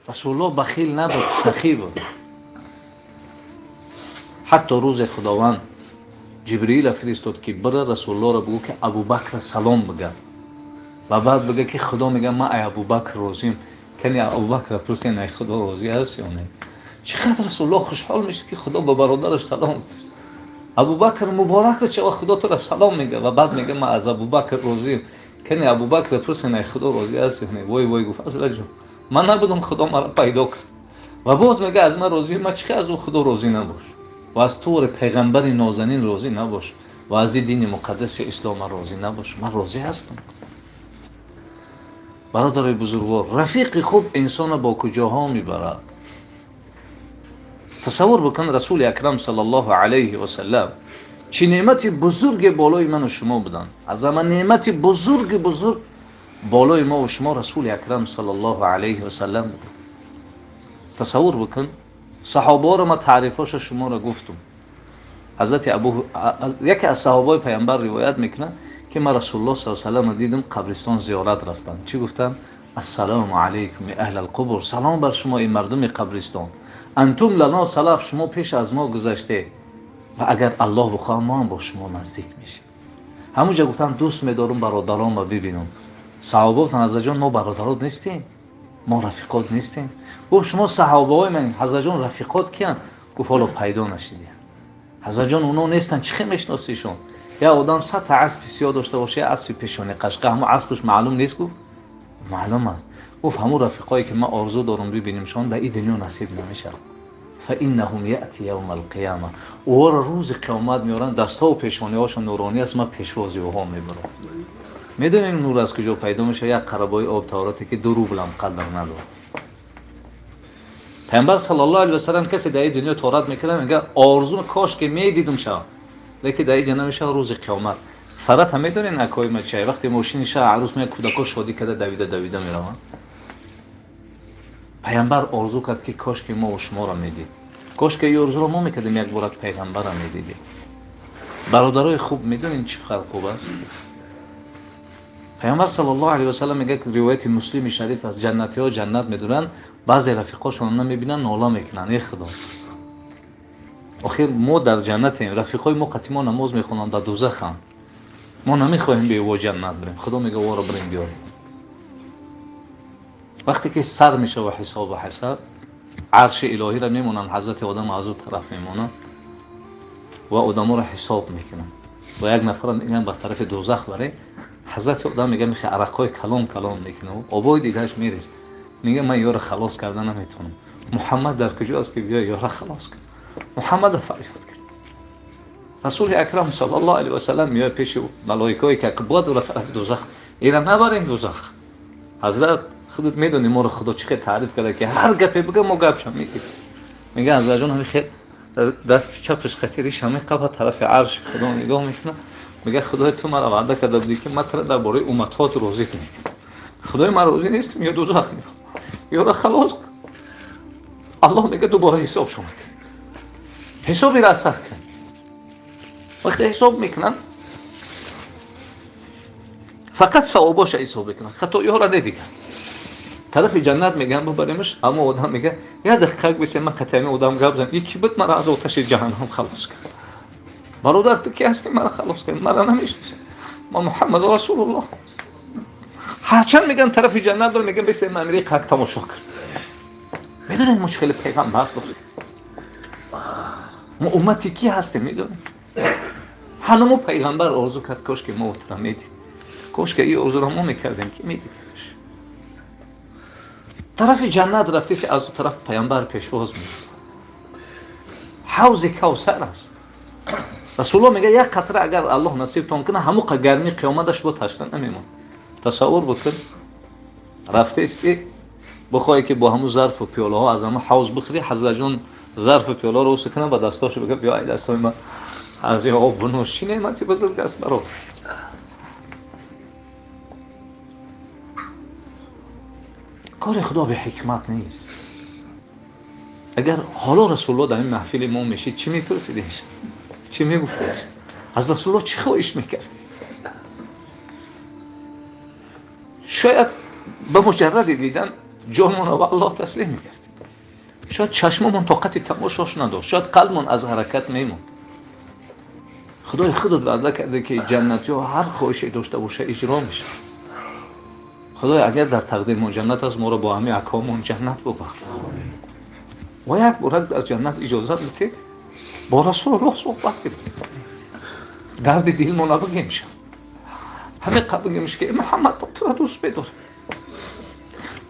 Расулуллоҳ бахил набуд, сахӣ буд. Ҳатто рӯзе Худованд Ҷибриила фиристод, ки бира Расулуллоҳро бигӯ, ки Абубакр салом бигӯ, ва баъд бигӯ, ки Худо мегӯяд, ман ай Абубакр розием. Кани Абубакр пурсен, ай Худо розӣ аст ё не? Чӣ қадр Расулуллоҳ хушҳол мешуд, ки Худо ба бародараш салом гуфт. Абубакр муборак шава, Худо туро салом мегӯяд, ва баъд мегӯяд, ман аз Абубакр розием. Кани Абубакр пурсен, ай Худо розӣ аст ё не? Вой вой, гуфт, Ҳазрат ҷон, ман набудам, Худо маро пайдо кард. Ва боз мегӯяд, аз ман розӣ, ман чӣ аз ӯ Худо розӣ набош, ва аз тури пайғамбари нозанин розӣ набош, ва аз дини муқаддаси ислом ман розӣ набош? Ман розӣ ҳастам. Бародарои бузургвор, рафиқи хуб инсонро бо куҷоҳо мебарад? Тасаввур бикун, Расули Акрам саллаллоҳу алайҳи васаллам чӣ неъмати бузурге болои ману шумо буданд. Аз ҳама неъмати бузурги бузург болои мо ва шумо Расули Акрам саллаллоҳу алайҳи васаллам буд. Тасаввур бикун, саҳобаҳоро ман таърифҳоша шуморо гуфтум. Ҳазрати Абу, яке аз саҳобаҳои Пайғамбар ривоят мекунад, ки ман Расулуллоҳ саллаллоҳу алайҳи васалламро дидам, қабристон зиёрат рафтам. Чӣ гуфтанд? Ассалому алайкум аҳлал қубур, салом бар шумо, эй мардуми қабристон. Антум лано салаф, шумо пеш аз мо гузаште, ва агар Аллоҳ бихоҳад, мо ҳам бо шумо наздик мешем. Ҳамунҷа гуфтанд, дӯст медорам бародаронро бибинам. Саҳоба гуфтанд, Ҳазратҷон, мо бародарот нестем, мо рафиқот нестем. Гуфт, шумо саҳобаҳои ман. Ҳазратҷон, рафиқот киянд? Гуфт, ҳоло пайдо нашидия. Ҳазратҷон, оно нестанд, чӣ хел мешиносишон? Як одам 100 та аспи сиёҳ дошта боша, як аспи пешони қашқа, ҳамон аспаш маълум нест? Гуфт, маълум аст. Гуфт, ҳамон рафиқое ки ман орзу дорам бибинимшон, дар ин дунё насиб намешавад. Фаиннаҳум яъти явма алқияма, ӯҳоро рӯзи қиёмат меоранд, дастҳову пешониҳошон нуронӣ аст, ман пешвози ӯҳо мебарам. Медонем нур аз куҷо пайдо мешавад? Як қарабои об таҳорате, ки 2 рублам қадр надорад. Пайғамбар саллаллоҳу алайҳи васаллам касе дар ин дунё тоҳорат мекунад, мегӯяд, орзу кош ки медидум шавам, лекин дар ин ҷо намешавад, рӯзи қиёмат. Фарат ҳам медонед, акои ма чай, вақте мошини шаҳр арӯс меяд, кӯдако шодӣ карда давида давида мераванд. Пайғамбар орзу кард, ки кош ки мо шуморо медид, кош ки ин орзуро мо мекардем, як бора пайғамбарро медидем. Бародарои хуб, медонед чӣ қадр хуб аст? Пайғамбар саллаллоҳу алайҳи васаллам мегӯяд, ривояти Муслими шариф аст, ҷаннатиҳо ҷаннат медуранд, баъзе рафиқошонро намебинанд, нола мекунанд, эй Худо, охир мо дар ҷаннатем, рафиқҳои мо қатъи мо намоз мехонанд, дар дӯзаханд, мо намехоҳем бе ӯ ҷаннат бирем. Худо мегӯяд, ӯро бирем биёрем. Вақте ки сар мешава ҳисобу ҳасаб, арши илоҳиро мемонанд, Ҳазрати Одам аз ӯ тараф мемонанд ва одаморо ҳисоб мекунанд, ва як нафарро мегӯянд, ба тарафи дӯзах баре. Ҳазрати Одам мегӯяд, мехе арақҳои калон калон мекунад, обои дидааш мерез, мегӯяд, ман ёро халос карда наметавонам, Муҳаммад дар куҷо аст, ки биё ёро халос кун? Муҳаммадро фарёд кард. Расули Акрам саллаллоҳу алайҳи васаллам меояд пеши малоикое, ки бояд ӯро тарафи дӯзах, ира набарем дӯзах. Ҳазрат, худат медонӣ моро Худо чӣ хел таъриф карда, ки ҳар гапе бигӯ, мо гапшам мегирем. Мегӯяд, Ҳазратҷон, ҳамин хел дасти чапаш хати риш ҳамин қафа тарафи арши Худо нигоҳ мекунад, мегӯяд, Худои, ту маро ваъда карда будӣ, ки ман туро дар бораи умматҳоят розӣ кунӣ. Худои, ман розӣ нестам, ё дӯзах мерафтам, ёро халос кун. Аллоҳ мегӯяд, дубора ҳисоб шумо кун, ҳисобиро аз сар кун. Вақте ҳисоб мекунанд, фақат савобоша ҳисоб мекунанд, хатоиҳоро недиганд. Тарафи ҷаннат мегӯянд, бубаремаш. Ҳамон одам мегӯяд, як дақиқа бисем, ман қатъи ҳамин одам гап занам, ки буд маро аз оташи ҷаҳаннам халос кард? Бародар, ту ки ҳастӣ, маро халос кард? Маро намешиносӣ? Ман Муҳаммад Расулуллоҳ. Ҳарчанд мегӯянд тарафи ҷаннат бир, мегӯянд, бисем, ман амири қак тамошо кар. Медонед, мо чӣ хеле пайғамбар дорем? Мо уммати кӣ ҳастем, медонед? Ҳанамо пайғамбар орзу кард, кош ки мо туро медид, кош ки ин орзуро мо мекардем, ки медидимаш. Тарафи ҷаннат рафтеси, аз ӯ тараф пайғамбар пешвоз мекунад, ҳавзи Кавсар аст. Расулуллоҳ мегӯяд, як қатра агар Аллоҳ насибтон кунад, ҳамуқа гармии қиёматаш бо ташна намемонад. Тасаввур бикун, рафтести, бихоҳе ки бо ҳамун зарфу пиёлаҳо аз ҳамун ҳавз бихӯри, Ҳазратҷон зарфу пиёлаҳоро уса кунад, ба дастошо бигӯяд, биё, ай дастои ман аз ин об бинӯш. Чӣ неъмати бузург аст, бародар! Кори Худо беҳикмат нест. Агар ҳоло Расулуллоҳ дар ин маҳфили мо мешид, чӣ мепурсидеш, чӣ мегуфтеш? Аз Расулуллоҳ чӣ хоҳиш мекард? Шояд ба муҷарради дидан Ҷонмонро ба Аллоҳ таслим мекардем. Шояд чашмамон тоқати тамошош надошт, шояд қалбмон аз ҳаракат мемонд. Худои худат ваъда карда ки ҷаннатиҳо ҳар хоҳише дошта боша иҷро мешавад. Худоё, агар дар тақдирмон ҷаннат аст, моро бо ҳамаи акомон ҷаннат бубахш. Ва як борак дар ҷаннат иҷозат бидиҳед бо Расулуллоҳ суҳбат кунем, дарди дилмона бигем, шад ҳамин қадр бигем ки Муҳаммад, мо туро дӯст медорем,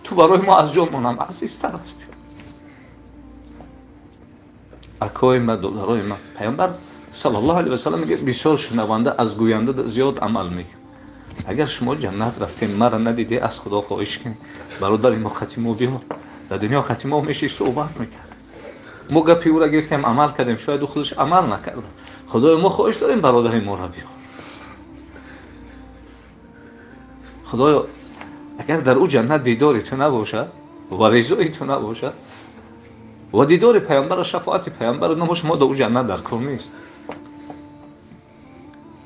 ту барои мо аз ҷонмонам азизтар ҳастӣ. Акои ма, додарои ма, Паёмбар саллаллоҳу алайҳи васаллам мегӯяд: бисёр шунаванда аз гӯянда зиёд амал мекунад. Агар шумо ҷаннат рафтем, мара надидӣ, аз Худо хоҳиш кунед бародари мо хати мо биёр. Дар дунё хати мо меши суҳбат мекард, мо гапи ӯро гирифтем, амал кардем, шояд ӯ худаш амал накарда. Худои мо, хоҳиш дорем, бародари моро биёр. Худоё, агар дар ӯ ҷаннат дидори ту набошад ва ризои ту набошад ва дидори паёмбару шафоати паёмбар набошад, мо дар ӯ ҷаннат дар кор нест.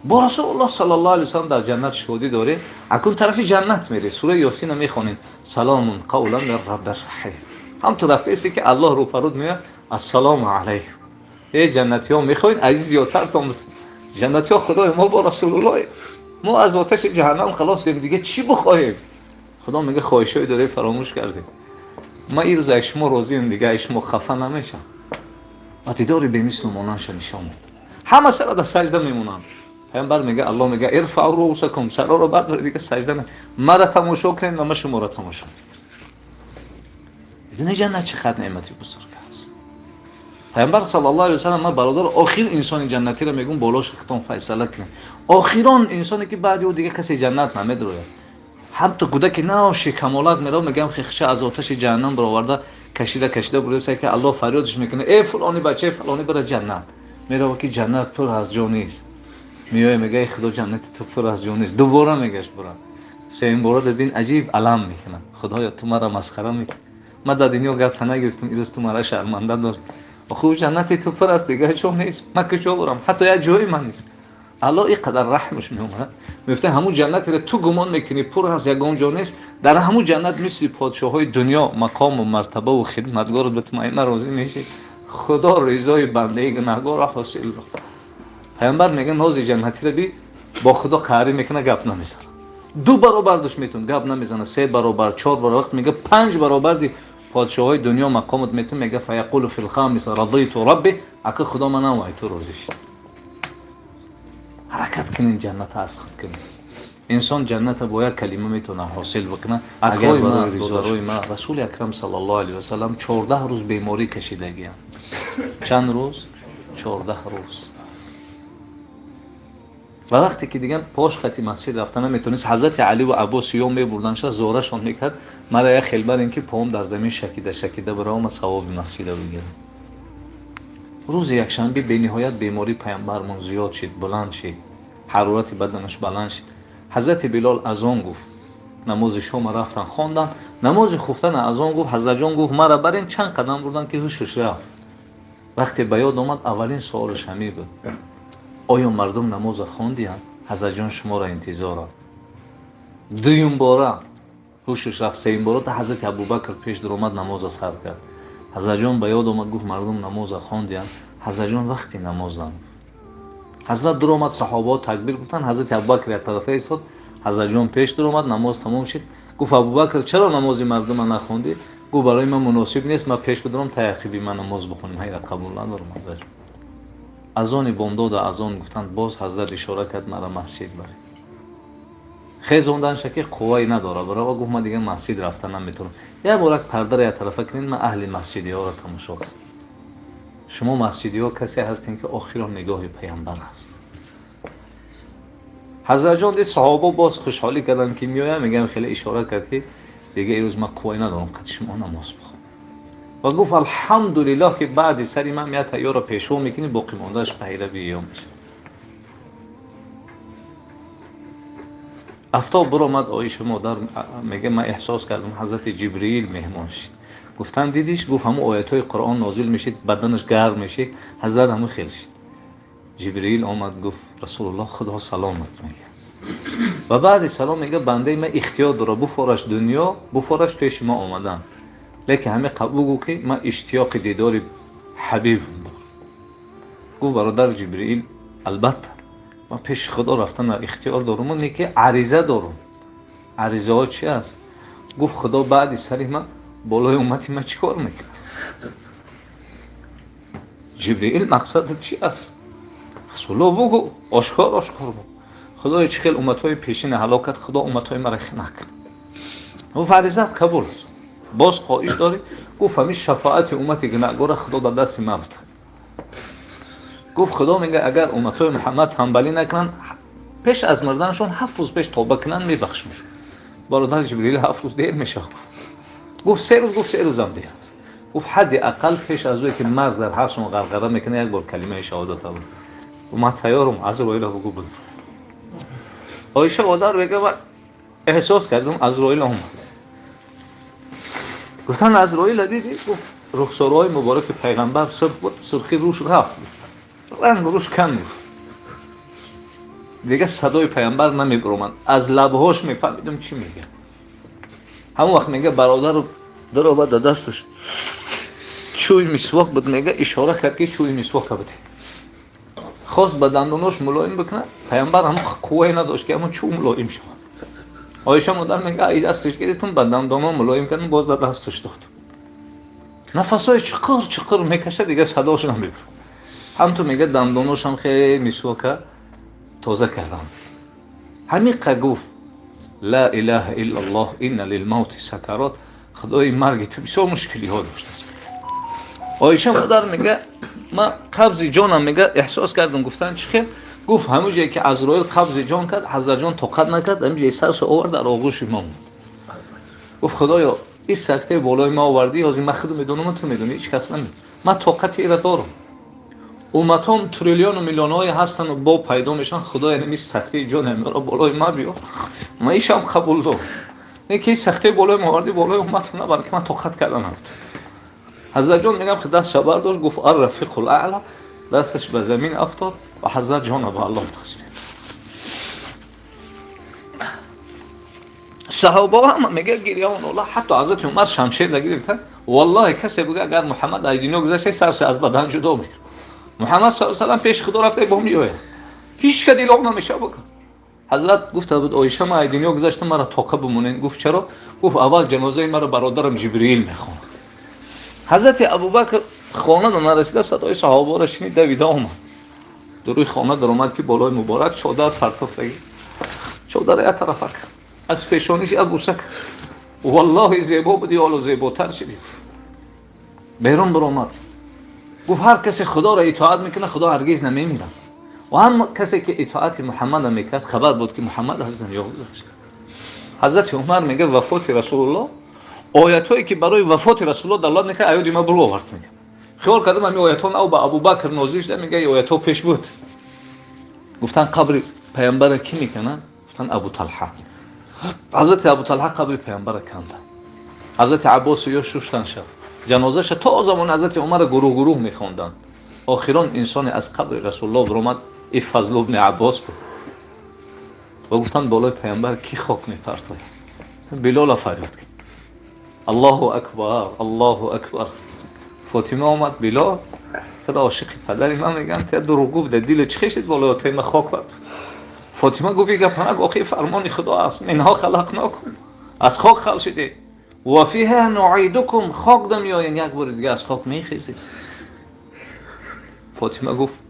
Бо Расулуллоҳ саллаллоҳу алайҳи васаллам дар ҷаннат шодӣ дорем. Акун тарафи ҷаннат мерӣ, сураи Ёсина мехонем: саломун қавлан мин раббир раҳим. Ҳам ту рафтаисте ки Аллоҳ рӯпаруд меояд: ассалому алайкум, эй ҷаннатиҳо, мехоҳед азиз зиёдтартон? Ҷаннатиҳо: Худои мо, бо Расулуллоҳ мо аз оташи ҷаҳаннам халос шудем, дига чӣ бихоҳем? Худо мега: хоҳишҳои доред, фаромӯш кардем, ман ин рӯз аз шумо розием, дига аз шумо хафа намешам. Ва дидори бемислу монандша нишон медод. Ҳама сара дар саҷда мемонанд. Паёмбар мега, Аллоҳ мега: ирфаъу руусакум, сароро бардоред, дига саҷда мара тамошо кунед ва ман шуморо тамошо мекунам. Медонӣ ҷаннат чӣ қадр неъмати бузург аст? Паёмбар саллаллоҳу алайҳи васаллам, ман бародар, охир инсони ҷаннатиро мегӯм, болош хитом файсала кунед. Охирон инсоне ки баъди ӯ дига касе ҷаннат намедрояд, ҳатто кӯдаки нав шикамолат мерав, мегӯям, хихча аз оташи ҷаҳаннам бароварда, кашида кашида бурдаса ки Аллоҳ фарёдш мекунад: э фулони, бачаи фалони, бира ҷаннат. Мерава ки ҷаннат пур аз ҷо нест. Меоя, мега: эй Худо, ҷаннати ту пур аз ҷо нест. Дубора мегашт: бура. Сеюм бора дабин аҷиб алам мекунад: Худоё, ту мара масхара мекунӣ, ман дар дунё гапта нагирифтам, ирӯз ту мара шарманда дорӣ. Оху ҷаннати ту пур аст, дигар ҷо нест, ман куҷо бурам? Ҳатто як ҷои ман нест. Аллоҳ ин қадар раҳмаш меомад, мегуфта: ҳамун ҷаннатеро ту гумон мекунӣ пур аст, ягон ҷо нест, дар ҳамун ҷаннат мисли подшоҳои дунё мақому мартабаву хидматгорот ба ту маима розӣ мешӣ. Худо ризои бандаи гунаҳгорро ҳосил дод. Паёмбар мега: нози ҷаннатиро би, бо Худо қаҳрӣ мекуна, гап намезана. Ду баробар душ метун, гап намезана. Се баробар, чор баробар, вақт мега панҷ баробар ди подшоҳои дунё мақомот метун, мега: фаяқулу фил хамис радиту рабби, ака Худо, манам вай ту розӣ шуд. Ҳаракат кунед, ҷанната аз худ кунед. Инсон ҷанната бо як калима метавонад ҳосил бикунад, агар барои ма. Расули акрам саллаллоҳу алайҳи васаллам 14 рӯз беморӣ кашидагианд. Чанд рӯз? 14 рӯз. Ва вақте ки дигар пош хати масҷид рафта наметавонист, ҳазрати Алӣ ва Аббос ё мебурданша, зорашон мекард: мара як хел барен ки поом дар замин шакида шакида биравам, савоби масҷида бигирам. Рӯзи якшанбе бениҳоят бемории паямбармон зиёд шид, баланд шид, ҳарорати баданаш баланд шид. Ҳазрати Билол азон гуфт, намози шома рафтан хондан, намози хуфтана азон гуфт. Ҳазратҷон гуфт: мара барен. Чанд қадам бурдан ки ҳушаш рафт. Вақте ба ёд омад, аввалин суолаш ҳамин буд: оё мардум намоза хондиянд? Ҳазратҷон шуморо интизоранд. Дуюм бора ҳушаш рафт, сеюм бора ҳазрати Абубакр пеш дуромад, намоза сар кард. Ҳазратҷон ба ёд омад, гуфт: мардум намоза хондиянд? Ҳазратҷон, вақти намозан. Ҳазрат дуромад, саҳобаҳо такбир гуфтанд, ҳазрати Абубакр як тарафа истод, ҳазратҷон пеш дуромад, намоз тамом шид. Гуфт: Абубакр, чаро намози мардума нахондӣ? Гуфт: барои ман муносиб нест, ман пеш бидорам, таяқиби ман намоз бихонем, ҳайра қабул надорам. Ҳазратҷон азони бомдода азон гуфтанд, боз ҳазрат ишора кард: мара масҷид баред. Хезонданша ки қуввае надорад барова, гуфт: ман дигар масҷид рафта наметавонам, як борак пардаро як тарафа кунед, ман аҳли масҷидиҳоро тамошо кунам. Шумо масҷидиҳо касе ҳастем ки охирон нигоҳи паямбар аст. Ҳазратҷон дид, саҳобо боз хушҳолӣ карданд ки меоям, мегӯям, хеле ишора кард ки дига ирӯз ман қуввае надорам қад шумо намоз бихонам. Ва гуфт: алҳамдулиллоҳ ки баъди сари ман як тайёрро пешво мекунӣ, боқӣ мондааш пайрави ё мешавад. Афтоб биромад, Оиша модар мега: ман эҳсос кардам, ҳазрати Ҷибриил меҳмон шид. Гуфтанд: дидиш? Гуфт: ҳамун оятҳои Қуръон нозил мешид, баданаш гарм мешид, ҳазрат ҳамун хел шид. Ҷибриил омад, гуфт: Расулуллоҳ, Худо саломат мега. Ва баъди салом мега бандаи ман ихтиёр дора, буфораш дунё, буфораш пеши ма омадан. Лекин ҳаме бугӯ ки ман иштиёқи дидори ҳабибам дорам. Гуфт бародар Ҷибриил, албатта ман пеши Худо рафтан ихтиёр дорам, не ки ариза дорам. Аризаҳо чи аст? Гуфт Худо баъди сари ман болои уммати ман чӣ кор мекунад? Ҷибриил мақсадат чи аст? Расулло бугӯ, ошкор ошкор бугӯ. Худои чӣ хел умматҳои пешина ҳалокат, Худо умматҳои маро накунад. Гуфт аризат қабул аст. Боз хоҳиш дорӣ? Гуфт ҳамин шафоати уммати гунаҳгорро Худо дар дасти ман бидиҳад. Гуфт Худо мега агар умматҳои Муҳаммад танбалӣ накунанд, пеш аз мурданашон 7 рӯз пеш тавба кунанд, мебахшамшон. Бародар Ҷибриил 7 рӯз дер мешавад. Гуфт 3 рӯз, гуфт 3 рӯзам дер аст. Гуфт ҳадди ақал пеш аз ӯе ки марг дар ҳақшон ғарғара мекунад, як бор калимаи шаҳодат аввал. Ман тайёрам, Азроилро бугӯ буд. Оиша модар мега ман эҳсос кардам Азроил омад. Гуфтан Азроилро дидӣ? Гуфт рухсораҳои мубораки пайғамбар сурх буд, сурхи рӯш рафт, ранг рӯш кам гуфт. Дигар садои пайғамбар намебаромад, аз лабҳош мефаҳмидам чӣ мегӯяд. Ҳамон вақт мега бародару даромад, дар дасташ чӯи мисвок буд, мега ишора кард ки чӯи мисвока бидеҳ. Хост ба дандонош мулоим бикунад, пайғамбар ҳамон қуввае надошт ки ҳамон чӯ мулоим шавад. Оиша модар мега ай дасташ гирифтум, ба дандоно мулоим кардам, боз дар дасташ дохтум. Нафасҳои чиқир чиқир мекашад, дигар садош намебурад. Ҳамту мега дандоношам хеле мисвока тоза кардам. Ҳамиқа гуфт ла илаҳа иллаллоҳ инна лилмавти сакарот. Худои марги ту бисёр мушкилиҳо доштааст. Оиша модар мега ман қабзи ҷонам мега эҳсос кардам. Гуфтан чӣ хел? Гуфт ҳамон ҷое ки Азроил қабзи ҷон кард, ҳазратҷон тоқат накард, ҳамин ҷое саршо овард дар оғӯши мо монд. Гуфт худоё ин сактаи болои ма овардӣ, ҳозир ман худам медонам, ту медонӣ, ҳеҷ кас намедонад. Ман тоқати инро дорам. Умматом триллиону миллионҳое ҳастану бо пайдо мешаванд, худоя ин сахтии ҷони ҳаминро болои ма биёр, ман ишам қабул дорам. Не ки ин сахтии болои ма овардӣ, болои умматам набар, ки ман тоқат карда наметавонам. Ҳазратҷон мегам ки дастша бардошт, гуфт ар-рафиқул аъла, дасташ ба замин афтод ва ҳазрат ҷона ба Аллоҳ таслим. Саҳобаҳо ҳама мега гирьяон ола, ҳатто ҳазрати Умар шамшер нагирифта, валлоҳи касе буга агар Муҳаммад аз дунё гузашта сарша аз бадан ҷудо мекунад. Муҳаммад саллаллоҳу алайҳи васаллам пеши Худо рафта бо меояд, ҳеҷ ка дилоқ намешава бикун. Ҳазрат гуфта буд Оиша ман аз дунё гузаштам, маро тоқа бимонед. Гуфт чаро? Гуфт аввал ҷанозаи маро бародарам Ҷибриил мехонад. Ҳазрати Абубакр хона нарасида садои саҳобаро шунид, давида омад. Дуруи хона даромад ки болои муборак чодар партофтагӣ, чодарро як тарафа кард, аз пешониш як бӯса кард. Валлоҳи зебо буди, ҳоло зеботар шудӣ. Берун баромад, гуфт ҳар касе Худоро итоат мекунад, Худо ҳаргиз намемирад. Ва ҳам касе ки итоати Муҳаммадро мекард, хабар буд ки Муҳаммад аз дунё гузашт. Ҳазрати Умар мега вафоти Расулуллоҳ, оятҳое ки барои вафоти Расулуллоҳ далолат мекард, аёди ма буру овард. Мега хиёл кардам ҳамин оятҳо нав ба Абубакр нозил шуда, мега ин оятҳо пеш буд. Гуфтан қабри пайғамбарро кӣ мекунад? Гуфтан Абу Талҳа. Ҳазрати Абу Талҳа қабри пайғамбарро канда. Ҳазрати Аббос ё шуштан шав. Ҷанозаша то замони ҳазрати Умарро гурӯҳ гурӯҳ мехонданд. Охирон инсоне аз қабри Расулуллоҳ баромад, ин Фазлу ибни Аббос буд. Ва гуфтанд болои пайғамбар кӣ хок мепартояд? Билола фарёд кард. Аллоҳу акбар, Аллоҳу акбар. Фотима омад, Билол, туро ошиқи падари ман мегӯям, ту дурӯғгӯ буда, дилат чӣ хешид болои отаи ман хок партофт? Фотима гуфт ин гапа нагӯ, охи фармони Худо аст, минҳо халақнокум, аз хок халқ шудед, ва фиҳа нуидукум, хок да меоянд, як бори дига аз хок мехезед. Фотима гуфт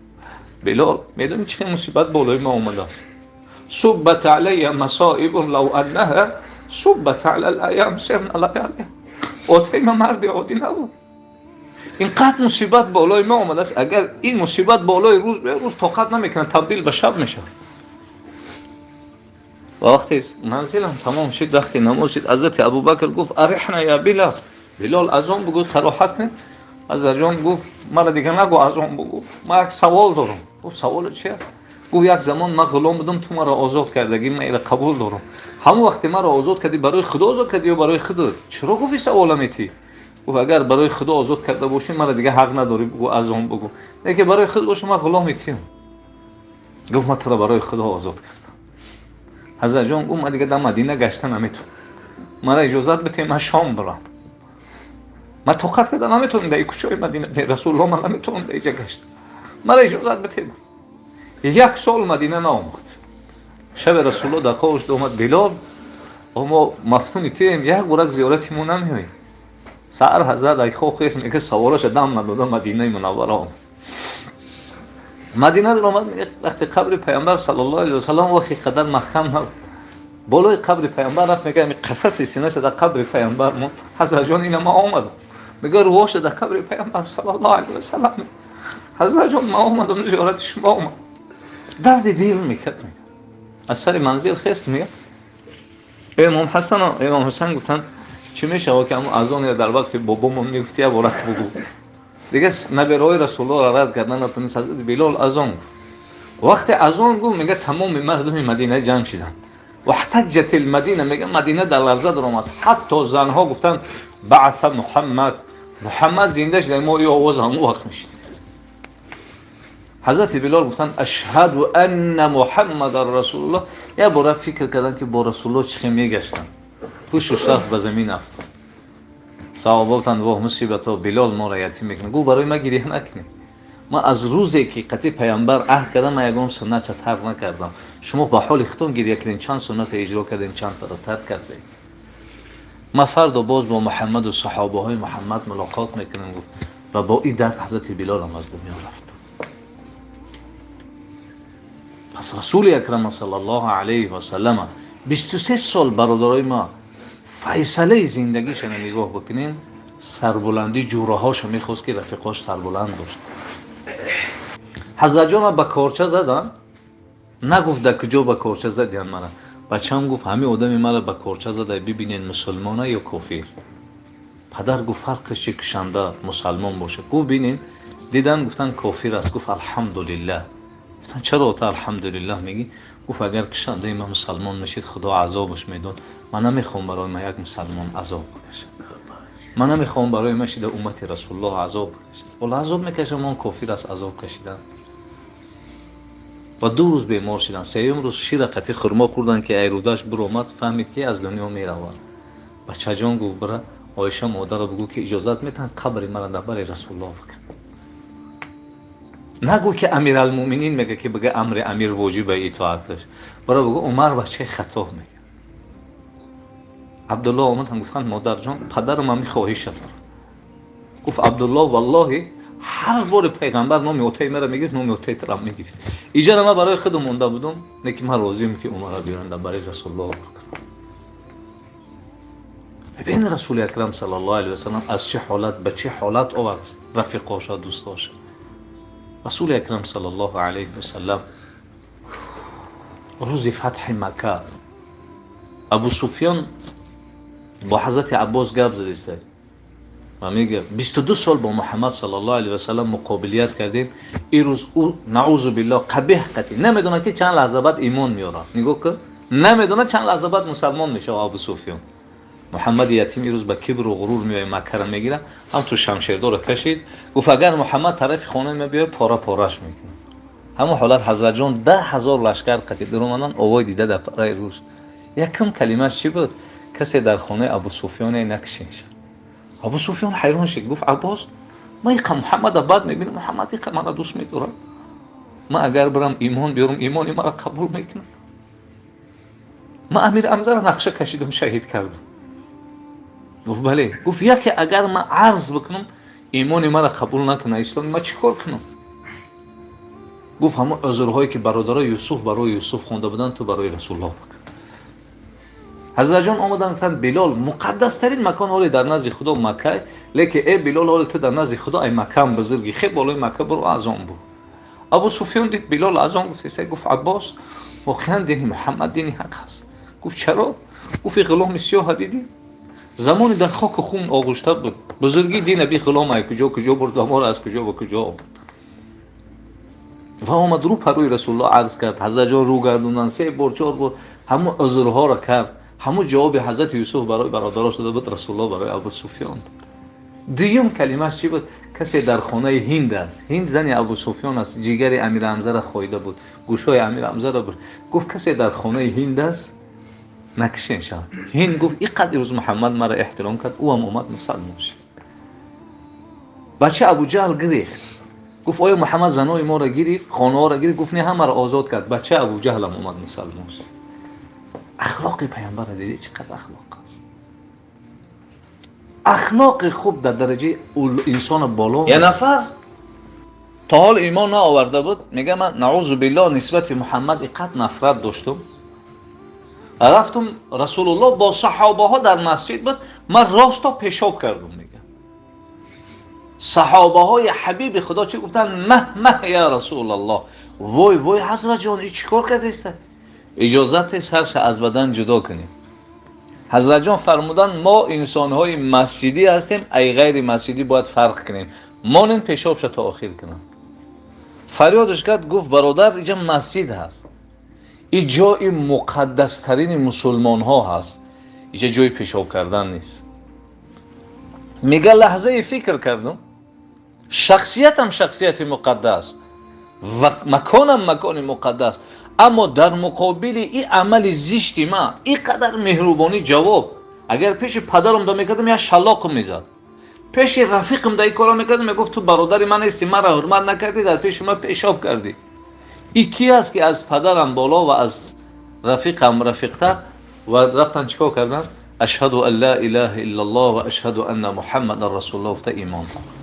Билол, медонӣ чӣ мусибат болои ма омадааст? Суббат алайя масоибун лав аннаҳа суббат ала лаям сирна лаялия. Отаи ма марди оддӣ набуд. Инқадр мусибат болои ма омадааст, агар ин мусибат болои рӯз биёяд, рӯз тоқат намекунад, табдил ба шаб мешавад. Ва вақте манзилам тамом шуд, вақте намоз шуд, ҳазрати Абубакр гуфт арихна я Билол. Билол азон бугӯ, қароҳат кун. Ҳазратҷон гуфт мара дигар нагӯ азон бугӯ, ман як савол дорам. Гуфт саволе чи аст? Гуфт як замон ман ғулом будам, ту маро озод кардагӣ, ман инро қабул дорам. Ҳамон вақте маро озод кардӣ, барои Худо озод кардӣ ё барои худат? Чаро гуфт ин савола метӣ? Гуфт агар барои Худо озод карда бошӣ, мара дигар ҳақ надорӣ бугӯ азон бугӯ, лекин барои худ бошӣ, ман ғуломи тиям. Гуфт ман туро барои Худо озод кардам. Ҳазрат ҷон гуфт ман дига дар Мадина гашта наметавонам, мара иҷозат бите ман Шом бирам, ман тоқат карда наметавонам дар кӯчаҳои Мадина, Расулуллоҳ ман наметавонам дар иҷа гашта, мара иҷозат бите. Як сол Мадина наомад. Шаби Расулуллоҳ дар хобаш омад: Билол, мо мафтуни туем, як бурак зиёрати мо намеоӣ. Саҳар ҳазрат ай хоб хест, мега савораша дам надода Мадинаи Мунаввара омад. Мадина омад, вақте қабри Паёмбар саллаллоҳу алайҳи васаллам вақти қадар маҳкам набуд, болои қабри Паёмбар рафт, мега ами қафаси синаша дар қабри Паёмбар монд. Ҳазрат ҷон, ина ман омадам. Мега рӯҳоша дар қабри Паёмбар саллаллоҳу алайҳи васаллам. Ҳазрат ҷон, ман омадам, зиёрати шумо омадам. Дарди дил мекард. Аз сари манзил хест, мега Имом Ҳасан, Имом Ҳасан гуфтанд чӣ мешавад ки ҳамон азоне дар вақти бобомон мегуфти як ворак бугӯ. Дига набераҳои Расулуллоҳро рад кардан натунист. Ҳазрати Билол азон гуфт. Вақте азон гуфт, мега тамоми мардуми Мадина ҷамъ шиданд. Ваҳтаҷҷат алмадина, мега Мадина дар ларза даромад. Ҳатто занҳо гуфтанд баъса Муҳаммад, Муҳаммад зинда шуда, мо ин овоз ҳамон вақт мешунидем. Ҳазрати Билол гуфтанд ашҳаду анна Муҳаммадан расулуллоҳ. Як бора фикр карданд ки бо Расулуллоҳ чӣ хел мегаштанд. Ҳушуш рафт, ба замин афтод. Саҳоба гуфтанд воҳ мусибато, Билол моро ятим мекунад. Гуфт барои ман гиря накунед, ман аз рӯзе ки қатъи Паёмбар аҳд кардам, ман ягон суннатша тарк накардам. Шумо ба ҳоли худтон гиря кунед, чанд суннатро иҷро кардем, чандтаро тарк кардем. Ман фардо боз бо Муҳаммаду саҳобаҳои Муҳаммад мулоқот мекунам, гуфт. Ва бо ин дард ҳазрати Билолам аз дунё рафт. Пас Расули Акрам саллаллоҳу алайҳи васаллам 23 сол, бародарои ма, файсалаи зиндагишана нигоҳ бикунем, сарбуландӣ ҷураҳоша мехост ки рафиқош сарбуланд бошад. Ҳазратҷона ба корча задан, нагуфт дар куҷо ба корча задиян мара. Бачам гуфт ҳамин одами мара ба корча зада, бибинед мусулмона ё кофир. Падар гуфт фарқиш чи, кушанда мусалмон бошад. Гуфт бинед, дидан, гуфтан кофир аст. Гуфт алҳамдулиллаҳ. Гуфтан чаро ту алҳамдулиллаҳ мегӣ? Гуфт агар кушандаи ман мусалмон мешид, Худо азобаш медод. Ман намехоҳам барои ман як мусалмон азоб бикашад, ман намехоҳам барои ман шида уммати Расулуллоҳ азоб бикашад. Ҳоло азоб мекашам, он кофир аст, азоб кашидан. Ва 2 рӯз бемор шиданд. Сеюм рӯз шира қатӣ хурмо хӯрданд ки айрудаш биромад, фаҳмид ки аз дунё меравад. Бачаҷон гуфт бира Оиша модарро бигӯ ки иҷозат метаҳанд қабри мара дар бари Расулуллоҳ бикун. Нагӯ ки Амиралмӯъминин мега ки бига амри амир воҷиба итоаташ. Бара бигӯ Умар бачаи Хаттоб мега. Абдуллоҳ омад, ҳам гуфтанд модарҷон, падарам ҳами хоҳиша дорад. Гуфт Абдуллоҳ валлоҳи ҳар бори пайғамбар номи отаи мара мегирифт, номи отаи туро мегирифт. Иҷара ман барои худам монда будум, лекин ман розием ки Умарро биёрам дар бари Расулуллоҳ. Бибин Расули Акрам саллаллоҳу алайҳи васаллам аз чӣ ҳолат ба чӣ ҳолат овард рафиқоша, дӯстоша. Расули Акрам саллаллоҳу алайҳи васаллам рӯзи фатҳи Макка Абу Суфён бо ҳазрати Аббос гап задиста ва мега 22 сол бо Муҳаммад саллаллоҳу алайҳи васаллам муқобилият кардем, ин рӯз ӯ наузу биллоҳ қабеҳ қатӣ намедонад ки чанд лаҳза баъд имон меорад. Нигоҳ кун, намедонад чанд лаҳза баъд мусалмон мешавад Абу Суфён. Муҳаммади ятим ин рӯз ба кибру ғурур меояд, Маккара мегирад, ҳам ту шамшердорро кашид, гуфт агар Муҳаммад тарафи хонаи ма биёяд, пора пораш мекунам. Ҳамон ҳолат ҳазратҷон 10 000 лашкар қатӣ даромадан, овои дида дар параи рӯз. Якум калимааш чӣ буд? Касе дар хонаи Абу Суфёне накушин шад. Абу Суфён ҳайрон шуд, гуфт Аббос, ман иқа Муҳаммада бад мебинам, Муҳаммад иқа мана дӯст медорад, ман агар бирам имон биёрам, имони мара қабул мекунам. Ман Амир Ҳамзаро нақша кашидам, шаҳид кардам. Гуфт бале. Гуфт яке агар ман арз бикунам, имони мара қабул накунад, исломи ман чӣ кор кунам? Гуфт ҳамон узрҳое ки бародарои Юсуф барои Юсуф хонда буданд, ту барои Расулуллоҳ бикун. Ҳазратҷон омаданд, гуфтанд Билол, муқаддастарин макон ҳоле дар назди Худо Макка, лекин э Билол, ҳоле ту дар назди Худо ай Маккаам бузургӣ, хе болои Макка биро азон буг. Абу Суфён дид Билол азон гуфтеста, гуфт Аббос, воқеан дини Муҳаммад дини ҳақ аст. Гуфт чаро? Гуфт ин ғуломи сиёҳа дидӣ? Замоне дар хоку хун оғушта буд. Бузургии дина би ғулом ай куҷо куҷо бурд ва моро аз куҷо ба куҷо овард. Ва омад рӯ парӯи Расулуллоҳ арз кард. Ҳазратҷон рӯ гардонданд, 3 бор 4 бор ҳамон узрҳоро кард. Ҳамон ҷавоби ҳазрати Юсуф барои бародарош дода буд, Расулуллоҳ барои Абу Суфён. Дуюм калимааш чӣ буд? Касе дар хонаи Ҳинд аст. Ҳинд зани Абу Суфён аст, ҷигари Амир Ҳамзаро хоида буд, гӯшҳои Амир Ҳамзаро буд. Гуфт касе дар хонаи Ҳинд аст, Накишен шав. Ҳинд гуфт ин қадр рӯз Муҳаммад маро эҳтиром кард, ӯ ҳам омад мусалмон шуд. Бача Абуҷаҳл гирифт. Гуфт оё Муҳаммад занои моро гирифт, хонаҳоро гирифт? Гуфт не, ҳамаро озод кард. Бача Абуҷаҳл ҳам омад мусалмон шуд. Ахлоқи паёмбарро дидӣ чӣ қадр ахлоқ аст? Ахлоқи хуб дар дараҷаи инсона боло. Як нафар то ҳол имон наоварда буд, мегӯяд ман наузу биллоҳ нисбати Муҳаммад инқадр нафрат доштум. Рафтум Расулуллоҳ бо саҳобаҳо дар масҷид буд, ман росто пешоб кардум, мегӯяд. Саҳобаҳои ҳабиби Худо чӣ гуфтанд? Маҳ маҳ я Расулаллоҳ. Вой вой ҳазрат ҷон, ин чӣ кор кардеста? Иҷозат сарша аз бадан ҷудо кунем. Ҳазрат ҷон фармуданд мо инсонҳои масҷидӣ ҳастем, ай ғайри масҷидӣ бояд фарқ кунем. Монем пешобша то охир кунам. Фарёдаш кард, гуфт бародар, инҷа масҷид ҳаст. Ин ҷои муқаддастарини мусулмонҳо ҳаст. Инҷа ҷои пешоб кардан нест. Мега лаҳзае фикр кардум, шахсиятам шахсияти муқаддас ва маконам макони муқаддас, аммо дар муқобили ин амали зишти ман ин қадар меҳрубонӣ ҷавоб, агар пеши падарам да мекардам як шалоқам мезад, пеши рафиқам да ин корро мекардам мегуфт ту бародари ман нестӣ, маро ҳурмат накардӣ, дар пеши ман пешоб кардӣ. Ин ки аст ки аз падарам боло ва аз рафиқам рафиқтар? Ва рафтан чӣ кор карданд? Ашҳаду ан ла илаҳа иллаллоҳ ва ашҳаду анна муҳаммадан расулуллоҳ гуфта имон овард.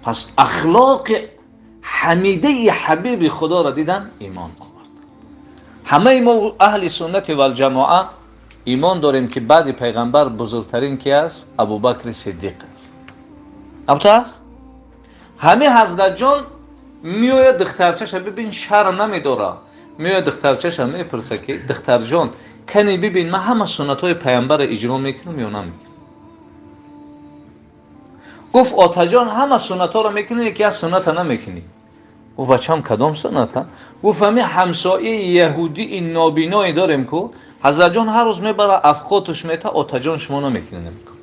Пас ахлоқи ҳамидаи ҳабиби Худоро дидан имон овард. Ҳамаи мо аҳли суннати валҷамоа имон дорем ки баъди пайғамбар бузургтарин ки аст? Абубакри Сиддиқ аст. Абто аст? Ҳамин ҳазратҷон меояд духтарчаша бибин, шарм намедора. Меояд духтарчаша мепурса ки духтарҷон, кани бибин ман ҳама суннатҳои пайғамбарро иҷро мекунам ё намекунам? Гуфт отаҷон, ҳама суннатҳоро мекунӣ, яке аз сунната намекунӣ. Гуфт бачам, кадом сунната? Гуфт ҳамин ҳамсояи яҳудии нобиное дорем ку ҳазратҷон ҳар рӯз мебара афқотуш мета, отаҷон шумо намекунӣ намекун.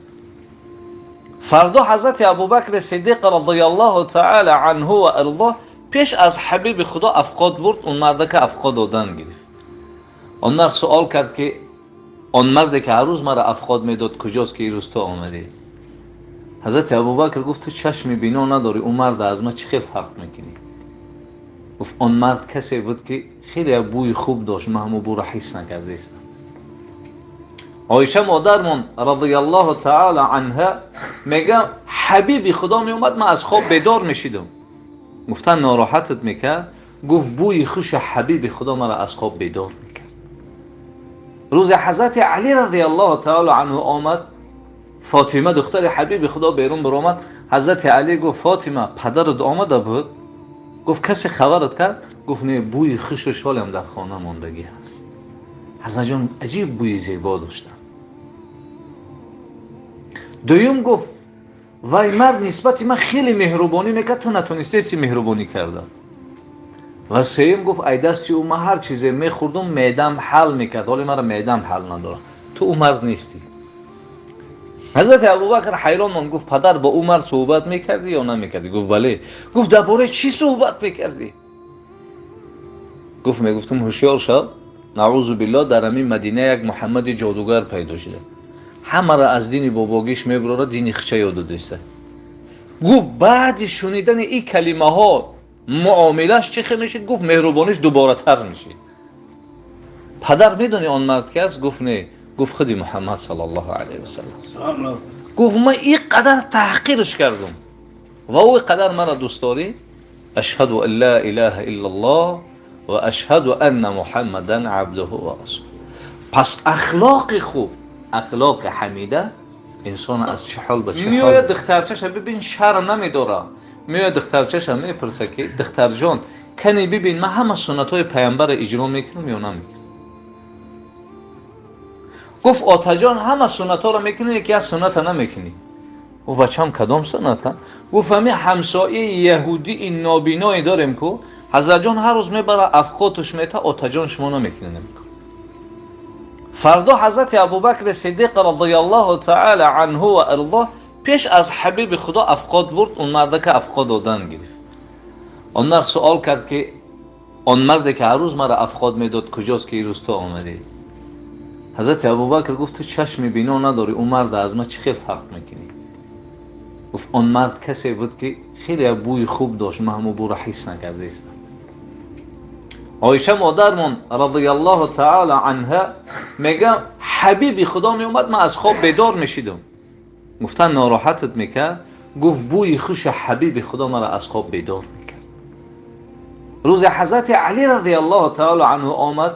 Фардо ҳазрати Абубакри Сиддиқ радиаллоҳу таала анҳу ва ардоҳ пеш аз ҳабиби Худо афқот бурд, он мардака афқот додан гирифт. Он мард суол кард ки он марде ки ҳар рӯз маро афқот медод куҷост ки ирӯз ту омадӣ? Ҳазрати Абубакр гуфт ту чашми бино надорӣ, он марда аз ман чӣ хел фарқ мекунӣ? Гуфт он мард касе буд ки хеле бӯи хуб дошт, ман ҳамон бӯро ҳис накардаистам. Оиша модармон радиаллоҳу таала анҳа мега ҳабиби Худо меомад, ман аз хоб бедор мешидам. Гуфтан нороҳатат мекард? Гуфт бӯи хуши ҳабиби Худо маро аз хоб бедор мекард. Рӯзе ҳазрати Али радиаллоҳу таала анҳу омад, Фотима духтари ҳабиби Худо берун баромад. Ҳазрати Али гуфт Фотима, падарат омада буд? Гуфт касе хабарат кард? Гуфт не, бӯи хушу шолам дар хона мондагӣ ҳаст. Ҳазратҷон аҷиб бӯи зебо доштанд. Дуюм гуфт вай мард нисбати ман хеле меҳрубонӣ мекард, ту натонистаисти меҳрубонӣ карда. Ва сеюм гуфт ай дасти ӯ ман ҳар чизе мехӯрдум, меъдам ҳал мекард, ҳоле маро меъдам ҳал надорад. Ту ӯ мард нестӣ. Ҳазрати Абубакр ҳайрон монд, гуфт падар, бо ӯ мард суҳбат мекардӣ ё намекардӣ? Гуфт бале. Гуфт дар бораи чӣ суҳбат мекардӣ? Гуфт мегуфтум ҳушёр шав, наузу биллоҳ дар ҳамин Мадина як Муҳаммади ҷодугар пайдо шуда, ҳамаро аз дини бобогиш мебурора, дини хича ёд додиста. Гуфт баъди шунидани ин калимаҳо муомилаш чӣ хел мешид? Гуфт меҳрубониш дуборатар мешид. Падар, медонӣ он мард ки аст? Гуфт не. Гуфт худи Муҳаммад саллаллоҳу алайҳи васаллам. Гуфт ман ин қадар таҳқирш кардум ва ӯ қадар маро дӯст дорӣ. Ашҳаду ан ла илаҳа иллаллоҳ ва ашҳаду анна муҳаммадан абдуҳу ва расулуҳ. Пас ахлоқи хуб, ахлоқи ҳамида инсон аз чӣ ҳол ба чӣ ҳол меояд. Духтарчаша бибин, шарм намедора. Меояд духтарчаша мепурса ки духтарҷон, кани бибин ман ҳама суннатҳои пайғамбарро иҷро мекунам ё намекунам? Гуфт отаҷон, ҳама суннатҳоро мекунӣ, яке аз сунната намекунӣ. Гуфт бачам, кадом сунната? Гуфт ҳамин ҳамсояи яҳудии нобиное дорем ку ҳазратҷон ҳар рӯз мебара афқотуш мета, отаҷон шумо намекунӣ намекун. Фардо ҳазрати Абубакри Сиддиқ радиаллоҳу таала анҳу ва ардоҳ пеш аз ҳабиби Худо афқот бурд, он мардака афқот додан гирифт. Он мард суол кард ки он марде ки ҳар рӯз маро афқот медод куҷост ки ирӯз ту омадӣ? Ҳазрати Абубакр гуфт ту чашми бино надорӣ, ӯ марда аз ман чӣ хел фарқ мекунӣ? Гуфт он мард касе буд ки хеле бӯи хуб дошт, ман ҳамон бӯро ҳис накардаистам. Оиша модармон радиаллоҳу таала анҳа мега ҳабиби Худо меомад, ман аз хоб бедор мешидам. Гуфтан нороҳатат мекард? Гуфт бӯи хуши ҳабиби Худо маро аз хоб бедор мекард. Рӯзи Ҳазрати Али радиаллоҳу таала анҳу омад,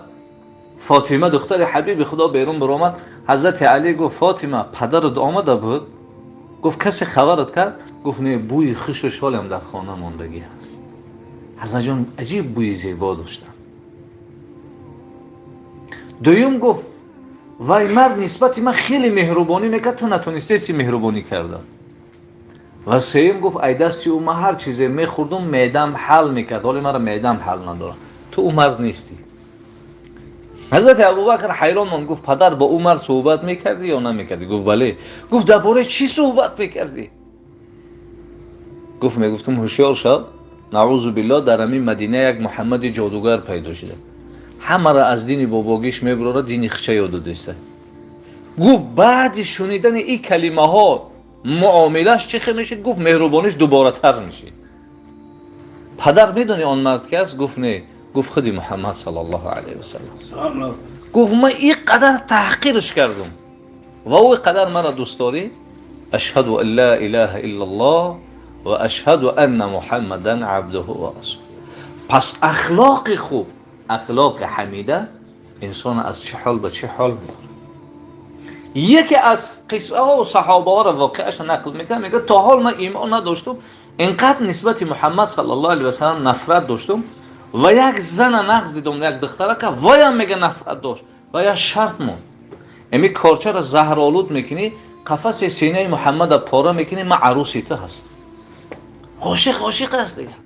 Фотима духтари ҳабиби Худо берун баромад. Ҳазрати Али гуфт Фотима, падарат омада буд? Гуфт касе хабарат кард? Гуфт не, бӯи хушаш ҳолам дар хона мондагӣ ҳаст. Ҳазратҷон аҷиб бӯи зебо доштанд. Дуюм гуфт вай мард нисбати ман хеле меҳрубонӣ мекард, ту натонистеси меҳрубонӣ карда. Ва сеюм гуфт ай дасти ӯ ман ҳар чизе мехӯрдум, меъдам ҳал мекард, ҳоле мара меъдам ҳал надорад. Ту ӯ мард нестӣ. Ҳазрати Абубакр ҳайрон монд, гуфт падар бо ӯ мард суҳбат мекардӣ ё намекардӣ? Гуфт бале. Гуфт дар бораи чӣ суҳбат мекардӣ? Гуфт мегуфтум ҳушёр шав, наъузу биллоҳ, дар ҳамин Мадина як Муҳаммади ҷодугар пайдо шуда, ҳамаро аз дини бобогиш мебурора, дини хича ёд додеста. Гуфт баъди шунидани ин калимаҳо муомилаш чӣ хел мешид? Гуфт меҳрубониш дуборатар мешид. Падар медони он мард ки аст? Гуфт не. Гуфт худи Муҳаммад саллаллоҳу алайҳи васаллам. Гуфт ман ин қадар таҳқирш кардум ва ӯ ин қадар маро дӯст дорӣ. Ашҳаду ан ла илаҳа иллаллоҳ ва ашҳаду анна муҳаммадан абдуҳу ва расулуҳ. Пас ахлоқи хуб, ахлоқи ҳамида инсонро аз чӣ ҳол ба чӣ ҳол мебарад. Яке аз қиссаҳо ва саҳобаҳоро воқеаша нақл мекунад, мегӯяд то ҳол ман имон надоштум, инқадр нисбати Муҳаммад саллаллоҳу алайҳи васаллам нафрат доштум ва як зана нағз дидум, як духтарака, воям мега нафрат дошт ва як шарт монд. Эми корчаро заҳролуд мекунӣ, қафаси синаи Муҳаммада пора мекунӣ, ман арӯси ту ҳастам. Ошиқ ошиқ аст дига.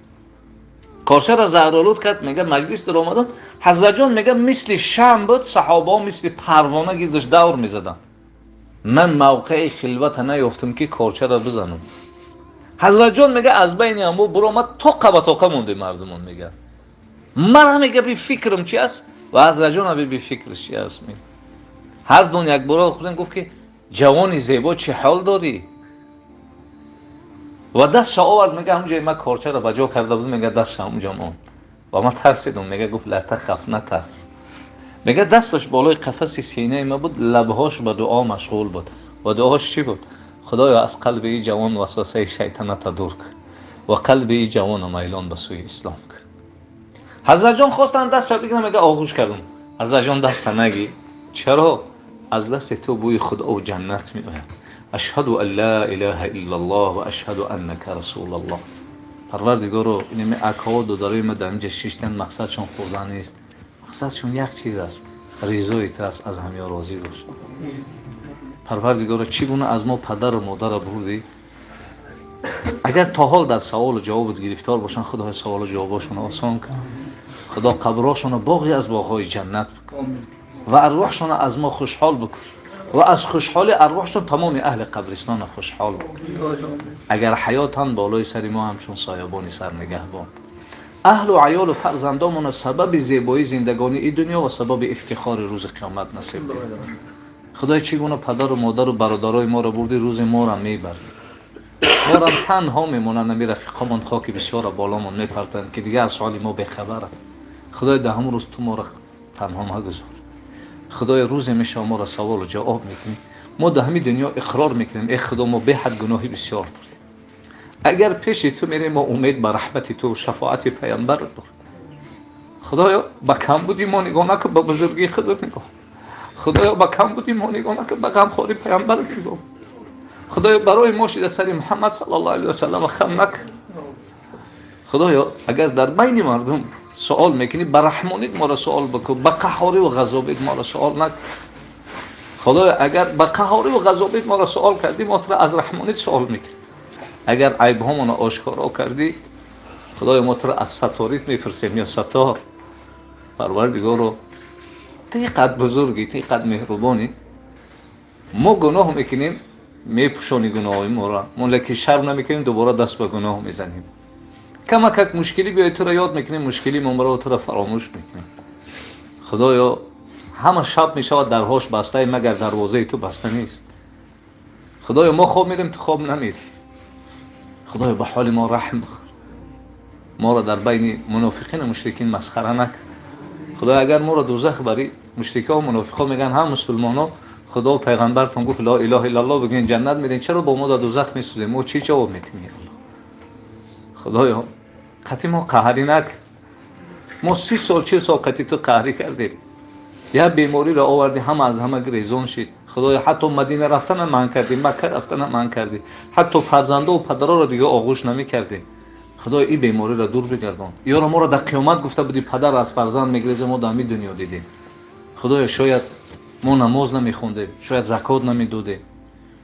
Корчаро заҳролуд кард, мега маҷлис даромадам, Ҳазратҷон мега мисли шам буд, саҳобаҳо мисли парвона гирдаш давр мезаданд. Ман мавқеи хилвата наёфтам ки корчаро бизанам. Ҳазратҷон мега аз байни ҳамо буромад, тоқа ба тоқа монде мардумон мега. Ман мега би фикрам чи аст ва Ҳазратҷон би фикраш чи аст. Ҳар дун якбора хӯрдем, гуфт ки ҷавони зебо чӣ ҳол дорӣ? Ва дастша овард, мега ҳамунҷои ман корчаро ба ҷо карда будам, мега дастша ҳамунҷо монд ва ман тарсидум. Мега гуфт ла тахаф, натарс. Мега дасташ болои қафаси синаи ман буд, лабҳош ба дуо машғул буд ва дуош чӣ буд? Худоё аз қалби ин ҷавон васвасаи шайтаната дур кун ва қалби ин ҷавона майлон ба сӯи ислом кун. Ҳазратҷон хостанд дастша бигирам, мега оғӯш кардум. Ҳазратҷон даста нагир. Чаро? Аз дасти ту бӯи худову ҷаннат меояд. Ашҳаду ан ла илаҳа иллаллоҳ ва ашҳаду аннака расулаллоҳ. Парвардигоро, инами акаҳо додарои ма дар инҷа шиштан, мақсадшон хӯрдан нест, мақсадшон як чиз аст, ризои ту аст, аз ҳамё розӣ бош. Парвардигоро, чӣ гуна аз мо падару модарро бурдӣ? Агар то ҳол дар саволу ҷавобат гирифтор бошанд, Худои саволу ҷавобошонро осон кун. Худо қабрҳошонро боғе аз боғҳои ҷаннат бикун ва арвоҳшонро аз мо хушҳол бикун ва аз хушҳоли арвоҳшон тамоми аҳли қабристонро хушҳол бикун. Агар ҳаётан болои сари мо ҳамчун соябони сарнигаҳбон, аҳлу аёлу фарзандомона сабаби зебоии зиндагонии дунё ва сабаби ифтихори рӯзи қиёмат насиб кун. Худои чӣ гуна падару модару бародарои моро бурдӣ, рӯзи моро мебарӣ. Морам танҳо мемонанд, ами рафиқомон хоки бисёра боломон мепартоянд ки дигар аз ҳоли мо бехабаранд. Худои дар ҳамон рӯз ту моро танҳо магузор. Худои рӯзе мешава моро саволу ҷавоб мекунӣ. Мо дар ҳамин дунё иқрор мекунем, э Худо, мо беҳад гуноҳи бисёр дорем. Агар пеши ту мерем, мо умед ба раҳмати ту шафоати паямбар дорем. Худоё, ба камбуди мо нигоҳ накун, ба бузургии худат нигоҳ. Худоё, ба камбуди мо нигоҳ накун, ба ғамхории паямбарат нигоҳ. Худоё, барои мо шида сари Муҳаммад саллаллоҳу алайҳи васаллам хам накун. Худоё, агар дар байни мардум суол мекунӣ, ба раҳмонит моро суол бикун, ба қаҳорӣ ва ғазобит моро суол накун. Худоё, агар ба қаҳорӣ ва ғазобит моро суол кардӣ, мо туро аз раҳмонит суол мекунем. Агар айбҳомонро ошкоро кардӣ, Худоё, мо туро аз саторит мепурсем, ё сатор. Парвардигоро, ту инқадр бузургӣ, ту инқадр меҳрубонӣ. Мо гуноҳ мекунем, мепӯшонӣ гуноҳҳои моро, мо лекин шарм намекунем, дубора даст ба гуноҳ мезанем. Камакак мушкилӣ биёй, туро ёд мекунем, мушкилии мо туро фаромӯш мекунем. Худоё, Ҳама шаб мешавад, дарҳош баста, магар дарвозаи ту баста нест. Худоё, мо хоб мерем, ту хоб намери. Худоё, ба ҳоли мо раҳм бихӯр, моро дар байни мунофиқин ва мушрикин масхара накун. Худоё, агар моро дӯзах барӣ, мушрикҳо ва мунофиқҳо мегӯянд: ҳам мусулмонҳо, Худо пайғамбартон гуфт ло илаҳа иллаллоҳ бигӯед, ҷаннат мерем, чаро бо мо дар дӯзах месӯзем? Мо чӣ ҷавоб медиҳем? Я Аллоҳ, Худоё, қатъи мо қаҳрӣ накун. Мо 30 сол, 40 сол қатъи ту қаҳрӣ кардем, як бемориро овардӣ, ҳама аз ҳама гирезон шид. Худоё, ҳатто Мадина рафтана манъ кардӣ, Макка рафтана манъ кардӣ, ҳатто фарзандо ва падароро дига оғӯш намекардем. Худоё, ин бемориро дур бигардон. Ёро, моро дар қиёмат гуфта будӣ, падар аз фарзанд мегиреза, мо дар ҳамин дунё дидем. Худоё, шояд мо намоз намехондем, шояд закот намедодем,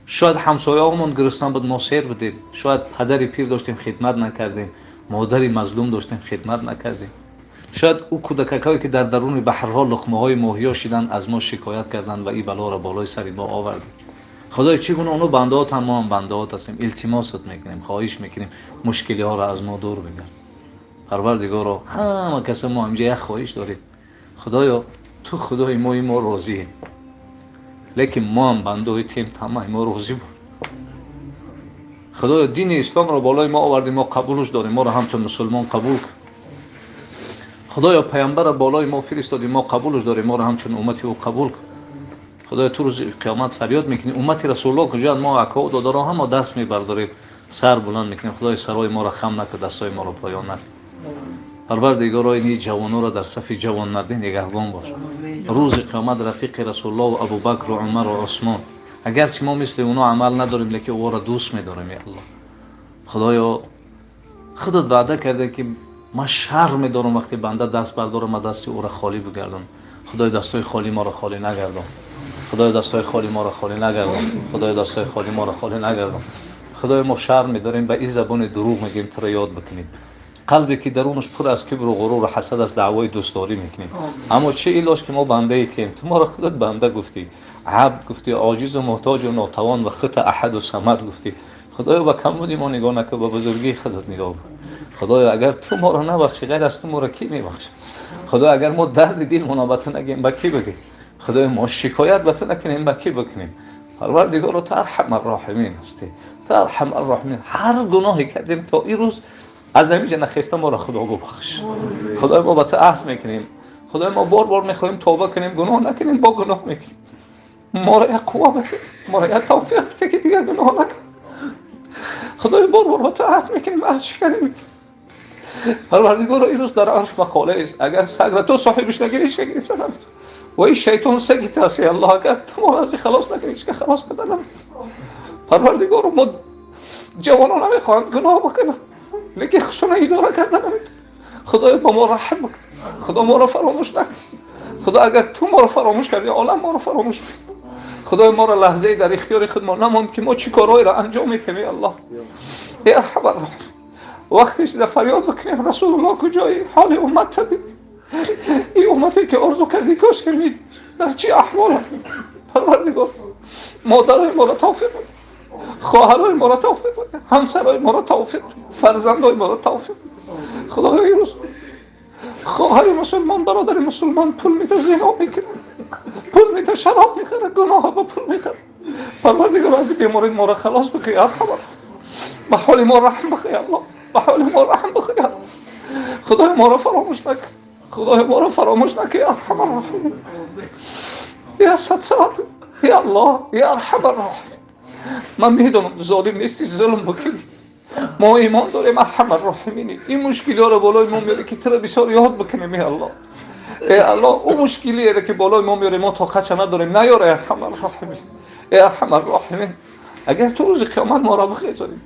шояд ҳамсояҳомон гурусна буд, мо сер будем, шояд падари пир доштем, хидмат накардем, модари мазлум доштем, хидмат накардем, шояд ӯ кӯдакакҳое ки дар даруни баҳрҳо луқмаҳои моҳиё шиданд, аз мо шикоят карданд ва ин балоро болои сари мо овардем. Худоё, чӣ гуна оно бандаотанд, мо ҳам бандаот ҳастем. Илтимосат мекунем, хоҳиш мекунем, мушкилиҳоро аз мо дур бигард. Парвардигоро, ҳама каса мо инҷа як хоҳиш дорем. Худоё, ту худои мои, мо розием, лекин мо ҳам бандаои туем, тамаи мо розӣ буд. Худоё, дини исломро болои мо овардӣ, мо қабулш дорем, моро ҳамчун мусулмон қабул кун. Худоё, паямбарро болои мо фиристодӣ, мо қабулш дорем, моро ҳамчун уммати ӯ қабул кун. Худоё, ту рӯзи қиёмат фарёд мекунӣ: уммати Расулуллоҳ куҷоянд? Мо акоу додаро ҳама даст мебардорем, сар баланд мекунем. Худои, сарои моро хам накун, дастои моро поён накун. Парвардигоро, ини ҷавоноро дар сафи ҷавонмардӣ нигаҳбон бош. Рӯзи қиёмат рафиқи Расулуллоҳ, Абубакру Умару Усмон, агарчи мо мисли оно амал надорем, лекин ӯро дӯст медорем. Я Аллоҳ, Худоё, худат ваъда карда ки ман шарм медорам, вақте банда даст бардорам, ман дасти ӯро холӣ бигардонам. Худои, дастҳои холӣ моро холӣ нагардон. Худои, дастҳои холӣ моро холӣ нагардон. Худои, дастҳои холӣ моро холӣ нагардон. Худои, мо шарм медорем, ба ин забони дурӯғ мегӯем, туро ёд бикунем. Қалбе ки дарунаш пур аз кибру ғуруру ҳасад аст, даъвои дӯстдорӣ мекунем. Аммо чӣ илоҷ, ки мо бандаи туем? Ту моро худат банда гуфтӣ, абд гуфтӣ, оҷизу муҳтоҷу нотавон, ва худта Аҳаду Самад гуфтӣ. Худоё, ба камбуди мо нигоҳ накун, ба бузургии худат нигоҳ кун. Худоё, агар ту моро набахшӣ, ғайр аз ту моро кӣ мебахшад? Худоё, агар мо дарди дилмонро ба ту нагӯем, ба кӣ бигӯем? Худоё, мо шикоят ба ту накунем, ба кӣ бикунем? Парвардигоро, ту Арҳамарроҳимин ҳастӣ, ту Арҳамарроҳимин. Ҳар гуноҳе кардем то ин рӯз, аз ҳамин ҷа нахеста моро Худо бубахш. Худоё, мо ба ту аҳд мекунем. Худоё, мо бор бор мехоҳем тавба кунем, гуноҳ накунем, бо гуноҳ мекунем. Моро як қувва бده, моро як тавфиқ бده, ки дигар гуноҳ накунем. Худоё, бор бор ба ту аҳд мекунем, аҳд шиканӣ мекунем. Парвардигоро, ин рӯз дар арш мақола аст: агар сагра ту соҳибиш нагирӣ, ҳеч гирифта наметавонӣ. Ва ин шайтон саги ту аст. Аллоҳ, агар ту моро аз ин халос накунӣ, ҳеч халос карда наметавонӣ. Парвардигоро, мо ҷавонон намехоҳанд гуноҳ бикунанд, лекин худшона идора карда наметавонанд. Худоё, ба мо раҳм бикун. Худо, моро фаромӯш накун. Худо, агар ту моро фаромӯш кардӣ, олам моро фаромӯш мекунад. Худои, моро лаҳзае дар ихтиёри худ мо намонд, ки мо чӣ корҳоеро анҷом медиҳем. Эй Аллоҳ, эй Арҳамарроҳим, вақте шуда фарёд бикунем: Расулуллоҳ куҷоӣ? Ҳоли уммат бибин. Ин уммате ки орзу кардӣ, кош ки медидӣ, дар чӣ аҳвол. Парвардигор, модарои моро тавфиқ бده, хоҳарои моро тавфиқ бده, ҳамсарои моро тавфиқ бده, фарзандои моро тавфиқ бده. Худоё, имрӯз хоҳари мусулмон, бародари мусулмон пул меда зино мекунад, пул меда шароб мехарад, гуноҳ ба пул мехарад. Парвардигор, аз ин беморӣ моро халос бикун. Арҳамар, ба ҳоли мо раҳм бикун. Аллоҳ, ба ҳоли мо раҳм бикун. Худои, моро фаромӯш накун. Худои, моро фаромӯш накун. Арҳамарроҳимин, я Саттор, я Аллоҳ, я Арҳамарроҳимин. Ман медонам, золим нестӣ зулм бикунӣ. Мо имон дорем, Арҳамарроҳимин. Ин мушкилиҳоро болои мо меорӣ, ки туро бисёр ёд бикунем. Эй Аллоҳ, эй Аллоҳ, ӯ мушкилиеро ки болои мо меорӣ, мо тоқатша надорем, наёр. Эй Арҳамарроҳимин, эй Арҳамарроҳимин, агар ту рӯзи қиёмат моро бихезонӣ: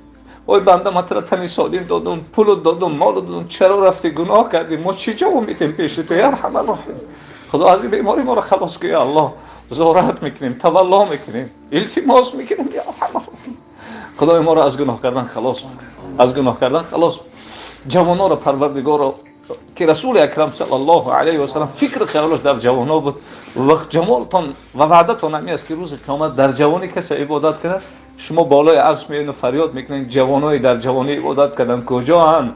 ой банда, ман туро тани солим додум, пулу додум, молу додум, чаро рафтӣ гуноҳ кардӣ? Мо чӣ ҷавоб медиҳем пеши ту, эй Арҳамарроҳимин? Худо, аз ин беморӣ моро халос кун. Аллоҳ, зорат мекунем, тавалло мекунем, илтимос мекунем. Я Арҳамарроҳимин, Худои, моро аз гуноҳ кардан халос, аз гуноҳ кардан халос. Ҷавоноро, Парвардигоро, ки Расули Акрам саллаллоҳу алайҳи васаллам фикру хаёлаш дар ҷавоно буд ва ҷамолтон ва ваъдатон ҳамин аст, ки рӯзи қиёмат дар ҷавонӣ касе ибодат кунад, шумо болои арш меоед, фарёд мекунед: ҷавонои дар ҷавонӣ ибодат кардан куҷоанд?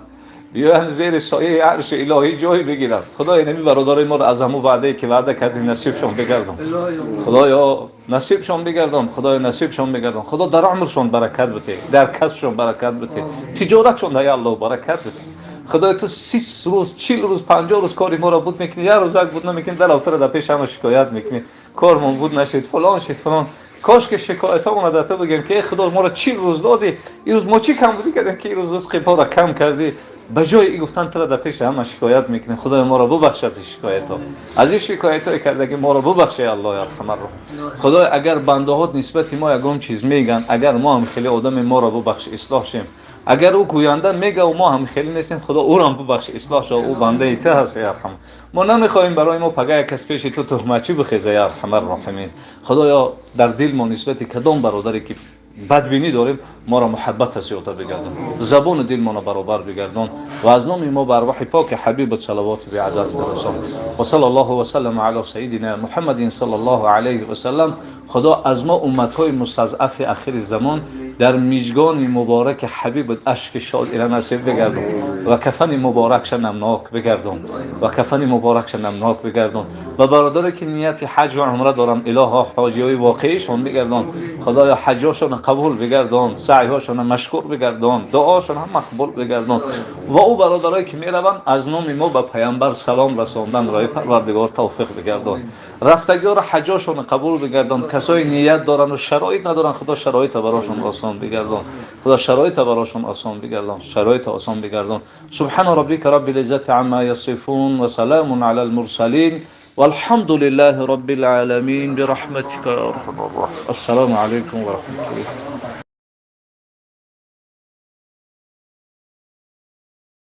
بیان زیر سایه عرش الهی جای بگیرن. خدایا نمی برادرای ما را از همون وعده که وعده کردی نصیبشون بگردان. خدایا نصیبشون بگردان. خدایا نصیبشون بگردان. خدا در عمرشون برکت بده، در کسبشون برکت بده، تجارتشون یا الله برکت بده. خدایا تو 30 روز 40 روز 50 روز کاری ما را بود میکنی، یه روز یک بود نمیکنی، در آخر در پیش همه شکایت میکنی، کارمون بود نشید فلان شد فلان. کاش که شکایتامون در تو بگیم که خدا ما را 40 روز دادی، این روز ما چی کم بودی کردیم که این روز رزق ما را کم کردی. به جای این گفتن تو را در پیش همه شکایت میکنیم. خدای ما را ببخش از این شکایت ها، از این شکایت های کرده که ما را ببخش ای الله ارحم الراحمین. خدای اگر بنده ها نسبت ما یگان چیز میگن، اگر ما هم خیلی آدم ما را ببخش اصلاح شیم. اگر او گوینده میگه و ما هم خیلی نیستیم، خدا او را هم ببخش اصلاح شو، او بنده ته هست ای ارحم. ما نمیخوایم برای ما پگه کس پیش تو تهمتچی بخیزه ای ارحم الراحمین. خدایا در دل ما نسبت کدام برادری که بدبینی داریم ما را محبت زیاده بگردان، زبان دل ما را برابر بگردان و از نام ما بر روح پاک حبیب صلوات به عزت برسان. و صلی الله و سلم علی سیدنا محمد صلی الله علیه و سلم. خدا از ما امتهای مستضعف اخیر زمان در میزگان مبارک حبیب اشک شاد را نصیب بگردان و کفن مبارکش نمناک بگردان و کفن مبارکش نمناک بگردان. و برادری که نیت حج و عمره دارن، الها حاجیای واقعیشون بگردان. خدایا حجاشون قبول بگردان، سعیهاشون مشکور بگردان، دعاشون هم مقبول بگردان. و او برادرایی که میروند از نام ما به پیامبر سلام رساندن رای پروردگار توفیق بگردان. رفتگی‌ها را حجاشون قبول بگردان. کسایی نیت دارن و شرایط ندارن، خدا شرایط براشون آسان بگردان. خدا شرایط براشون آسان بگردان، شرایط آسان بگردان. سبحان ربک رب العزة عما یصفون و سلام علی المرسلین والحمد لله رب العالمین برحمتك یا ارحم الراحمین. السلام علیکم و رحمت الله.